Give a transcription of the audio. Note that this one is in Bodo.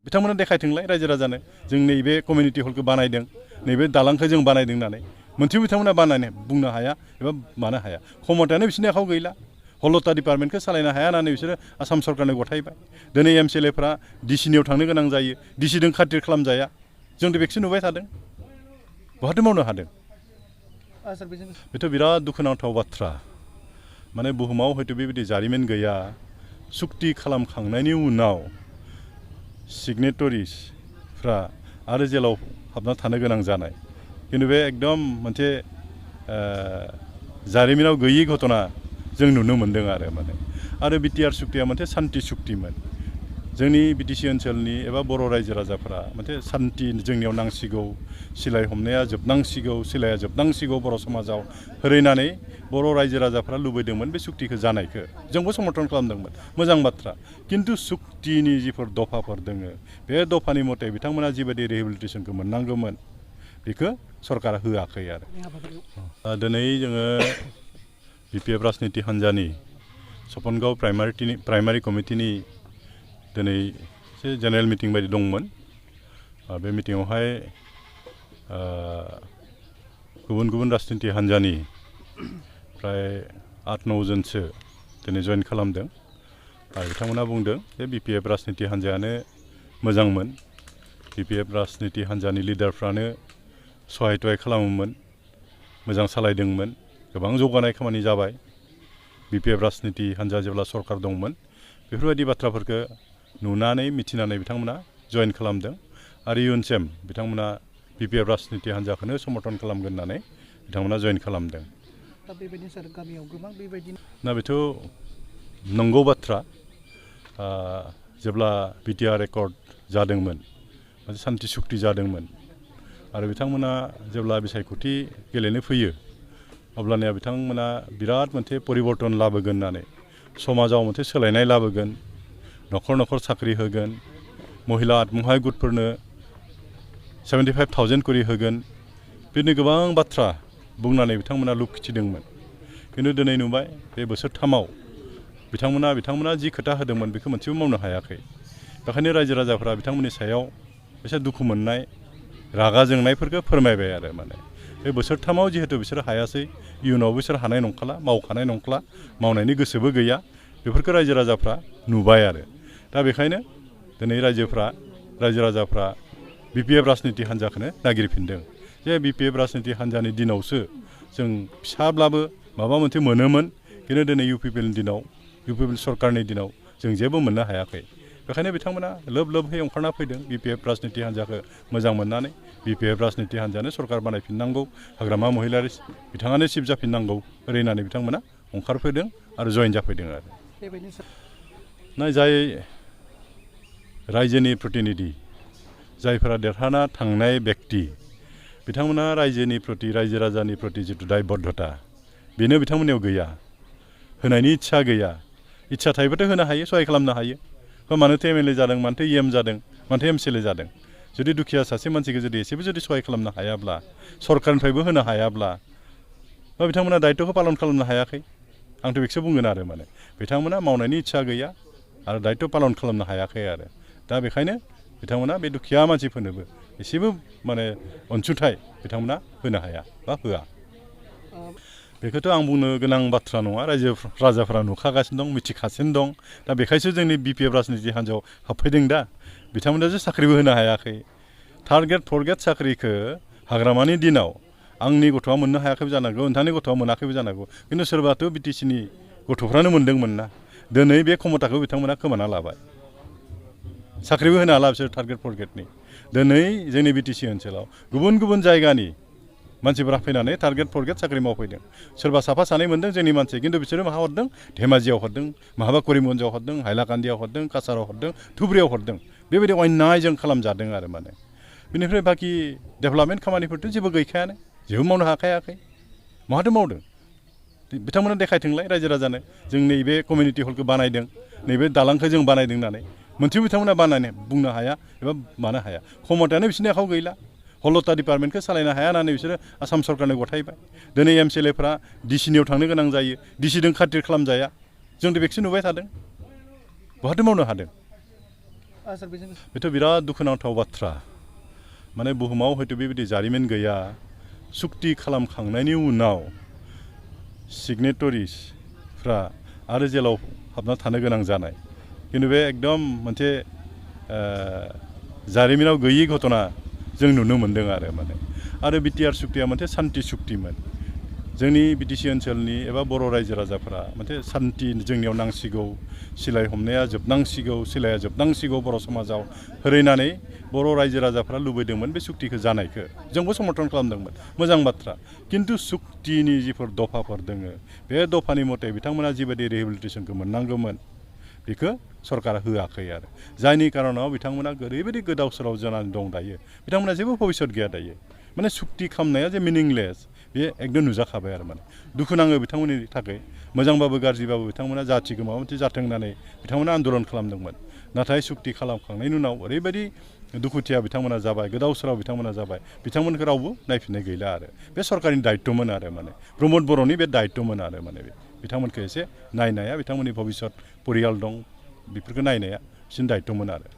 बिथांमोना देखायथोंलाय रायजो राजानो जों नैबे कमिउनिटि हलखौ बानायदों नैबे दालांखौ जों बानायदों होननानै मोनसेबो बिथांमोना बानायनो बुंनो हाया एबा मानो हाया क्षमतायानो बिसोरनि आखायाव गैला हलता डिपार्टमेन्टखौ सालायनो हाया होननानै बिसोरो आसाम सरकारनो गथायबाय दिनै एमसिएलएफ्रा डिसिनियाव थांनो गोनां जायो डिसिजों खाथिर खालामजाया जों बेखौसो नुबाय थादों बहाथो मावनो हादों बेथ' बिराद दुखुनांथाव बाथ्रा माने बुहुमाव हयथ' बेबायदि जारिमिन गैया सुक्ति खालामखांनायनि उनाव सिगनेटरिसफ्रा आरो जेलाव हाबना थानो गोनां जानाय खिन्थु बे एकदम मोनसे जारिमिनाव गैयि घटना जों नुनो मोन्दों आरो बिटिआर सुक्तिया मोनसे सान्ति सुक्तिमोन जोंनि बिटिसि ओनसोलनि एबा बर' रायजो राजाफोरा मोनसे सान्ति जोंनियाव नांसिगौ सिलाय हमनाया जोबनांसिगौ सिलाया जोबनांसिगौ बर' समाजाव होरैनानै बर' रायजो राजाफ्रा लुबैदोंमोन बे सुक्तिखौ जानायखौ जोंबो समर्थन खालामदोंमोन मोजां बाथ्रा खिन्थु सुक्तिनि जिफोर दफाफोर दोङो बे दफानि मथे बिथांमोना जिबायदि रिहेबिलिटेसनखौ मोननांगौमोन बेखौ सरकारा होआखै आरो दिनै जोङो बिपिएफ राजनिति हान्जानि सपनगाव प्राइमारि कमिटिनि दिनै एसे जेनेरेल मिटिं बायदि दंमोन बे मिटिङावहाय गुबुन गुबुन राजनिति हान्जानि प्राय 8-9 जनसो दिनै जइन खालामदों आरो बिथांमोना बुंदों जे बिपिएफ राजनिति हान्जायानो मोजांमोन बिपिएफ राजनिति हान्जानि लिडारफ्रानो सहाय थहाय खालामोमोन मोजां सालायदोंमोन गोबां जौगानाय खामानि जाबाय बिपिएफ राजनिति हान्जा जेब्ला सरकार दंमोन बेफोरबायदि बाथ्राफोरखौ नुनानै मिथिनानै बिथांमोना जइन खालामदों आरो इयुनसिम बिथांमोना बिपिएफ राजनिति हान्जाखौनो समर्थन खालामगोन होननानै बिथांमोना जइन खालामदों दा बेथ' नंगौ बाथ्रा जेब्ला बिटिआर एकर्ड जादोंमोन मोनसे सान्ति सुक्ति जादोंमोन आरो बिथांमोना जेब्ला बिसायख'थि गेलेनो फैयो अब्लानिया बिथांमोना बिराद मोनसे परिबर्तन लाबोगोन होननानै समाजाव मोनसे सोलायनाय लाबोगोन न'खर न'खर साख्रि होगोन महिला आत्महाय गुटफोरनो 75,000 करि होगोन बिदिनो गोबां बाथ्रा बुंनानै बिथांमोना लुब खिथिदोंमोन खिन्थु दिनै नुबाय बे बोसोरथामाव बिथांमोना जि खोथा होदोंमोन बेखौ मोनसेबो मावनो हायाखै बेखायनो रायजो राजाफ्रा बिथांमोननि सायाव एसे दुखु मोननाय रागा जोंनायफोरखौ फोरमायबाय आरो माने बे बोसोरथामाव जिहेतु बिसोर हायासै इयुनावबो बिसोर हानाय नंखाला मावखानाय नंखाला मावनायनि गोसोबो गैया बेफोरखौ रायजो राजाफ्रा नुबाय आरो दा बेखायनो दिनै रायजो राजाफ्रा बिपिएफ राजनिति हान्जाखौनो नागिरफिनदों जे बिपिएफ राजनिति हान्जानि दिनावसो जों फिसाब्लाबो माबा मोनसे मोनोमोन खिन्थु दिनै इउपिपिएल सरकारनि दिनाव जों जेबो मोननो हायाखै बेखायनो बिथांमोना लोब लोबहै ओंखारना फैदों बिपिएफ राजनिति हान्जाखौ मोजां मोननानै बिपिएफ राजनिति हान्जानो सरकार बानायफिननांगौ हाग्रामा महिलारि बिथाङानो चिफ जाफिननांगौ ओरैनानै बिथांमोना ओंखारफैदों आरो जइन जाफैदों आरो जाय रायजोनि प्रतिनिधि जायफोरा देरहाना थांनाय बेक्ति बिथांमोना रायजोनि प्रति रायजो राजानि प्रति जिथु दायबद्धता बेनो बिथांमोननियाव गैया होनायनि इच्छा गैया इच्छा थायोबाथ' होनो हायो सहाय खालामनो हायो मानोथो एमएलए जादों मानोथो इएम जादों मानोथो एमसिएलए जादों जुदि दुखिया सासे मानसिखौ जुदि एसेबो जुदि सहाय खालामनो हायाब्ला सरकारनिफ्रायबो होनो हायाब्ला बिथांमोना दायित्वखौ पालन खालामनो हायाखै आंथ' बेखौसो बुंगोन आरो माने बिथांमोना मावनायनि इच्छा गैया आरो दायित्व पालन खालामनो हायाखै आरो दा बेखायनो बिथांमोना बे दुखिया मानसिफोरनोबो एसेबो माने अनसुंथाइ बिथांमोना होनो हाया बा होआ बेखौथ' आं बुंनो गोनां बाथ्रा नङा रायजो राजाफ्रा नुखागासिनो दं मिथिगासिनो दं दा बेखायसो जोंनि बिपिएफ राजनिति हान्जायाव हाबफैदों दा बिथांमोनासो साख्रिबो होनो हायाखै थार्ड ग्रेड फर्थ ग्रेड साख्रिखौ हाग्रामानि दिनाव आंनि गथ'आ मोननो हायाखैबो जानांगौ नोंथांनि गथ'आ मोनाखैबो जानांगौ खिन्थु सोरबाथ' बिटिसिनि गथ'फ्रानो मोनदोंमोन ना दिनै बे क्षमताखौ बिथांमोना खोमाना लाबाय साख्रिबो होनो हाला बिसोर थार्ड ग्रेड फर्थ ग्रेडनि दिनै जोंनि बिटिसि ओनसोलाव गुबुन गुबुन जायगानि मानसिफोरा फैनानै थार्ड ग्रेड फर्थ ग्रेड साख्रि मावफैदों सोरबा साफा सानै मोनदों जोंनि मानसि खिन्थु बिसोरो माहा हरदों धेमाजियाव हरदों माहाबा करिमगन्जआव हरदों हाइलाकान्दियाव हरदों काछाराव हरदों धुब्रियाव हरदों बेबायदि अन्यायजों खालामजादों आरो माने बेनिफ्राय बाखि डेभेलपमेन्ट खामानिफोरथ' जेबो गैखायानो जेबो मावनो हाखायाखै माहाथो मावदों बिथांमोना देखायथोंलाय रायजो राजानो जों नैबे कमिउनिटि हलखौ बानायदों नैबे दालांखौ जों बानायदों होननानै मोनसेबो बिथांमोना बानायनो बुंनो हाया एबा मानो हाया क्षमतायानो बिसोरनि आखायाव गैला हलता डिपार्टमेन्टखौ सालायनो हाया होननानै बिसोरो आसाम सरकारनो गथायबाय दिनै एमसिएलएफ्रा डिसिनियाव थांनो गोनां जायो डिसिजों खाथिर खालामजाया जों बेखौसो नुबाय थादों बहाथो मावनो हादों बेथ' बिराद दुखुनांथाव बाथ्रा माने बुहुमाव हयथ' बेबायदि जारिमिन गैया सुक्ति खालामखांनायनि उनाव सिगनेटरिसफ्रा आरो जेलाव हाबना थानो गोनां जानाय खिन्थु बे एकदम मोनसे जारिमिनाव गैयि घटना जों नुनो मोन्दों आरो माने आरो बिटिआर सुक्तिया मोनसे सान्ति सुक्तिमोन जोंनि बिटिसि ओनसोलनि एबा बर' रायजो राजाफोरा मोनसे सान्ति जोंनियाव नांसिगौ सिलाय हमनाया जोबनांसिगौ सिलाया जोबनांसिगौ बर' समाजाव होरैनानै बर' रायजो राजाफ्रा लुबैदोंमोन बे सुक्तिखौ जानायखौ जोंबो समर्थन खालामदोंमोन मोजां बाथ्रा खिन्थु सुक्तिनि जिफोर दफाफोर दोङो बे दफानि मथे बिथांमोना जिबायदि रिहेबिलिटेसनखौ मोननांगौमोन बेखौ सरकारा होआखै आरो जायनि कारनाव बिथांमोना ओरैबायदि गोदाव सोराव जानानै दं दायो बिथांमोना जेबो भबिष्यत गैया दायो माने सुक्ति खालामनाया जे मिनिंलेस बे एकदम नुजाखाबाय आरो माने दुखु नाङो बिथांमोननि थाखाय मोजांबाबो गाज्रिबाबो बिथांमोना जाथिखौ माबा मोनसे जाथों होननानै बिथांमोना आन्दलन खालामदोंमोन नाथाय सुक्ति खालामखांनायनि उनाव ओरैबायदि दुखुथिया बिथांमोना जाबाय गोदाव सोराव बिथांमोना जाबाय बिथांमोनखौ रावबो नायफिननाय गैला आरो बे सरकारनि दायित्वमोन आरो माने प्रमद बर'नि बे दायित्वमोन आरो माने बे बिथांमोनखौ एसे नायनाया बिथांमोननि भबिष्यत परियाल दं बेफोरखौ नायनाया बिसोरनि दायित्वमोन आरो